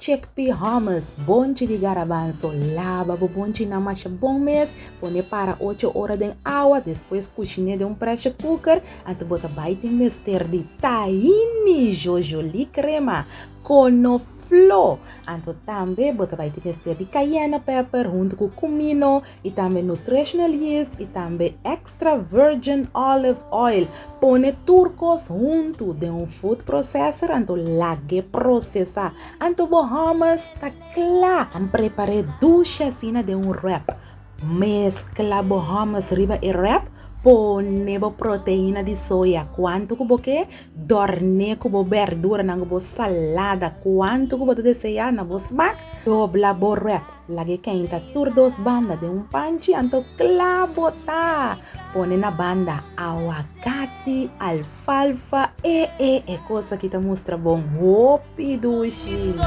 Chickpea hummus, bonchi di garabanso. Laba bo bonchinan masha bon mes, pone para ocho ora den awa, despues kushiné den un pressure cooker, anto bo ta bai tin mester di tahini, jojoli krema, konofló. Anto tambe bo ta bai tin mester di cayenne pepper huntu ku kumino i tambe nutritional yeast i tambe extra virgin olive oil. Pone tur kos huntu den un food processor anto lag'e procesa. Anto bo hummus ta kla. Prepar'e dushi asina den un wrap. Meskla bo hummus riba e wrap, pone bo proteina di soya kuantu ku bo ke, dòrn'é ku bo bèrduranan ku bo salada kuantu ku bo ta deseá na bo smak. Dobla bo wrap, lag'é keinta tur dos banda den un panchi anto kla bo ta. Pone na banda awakati, alfalfa, e e e kos aki ta mustra bon hopi dushi.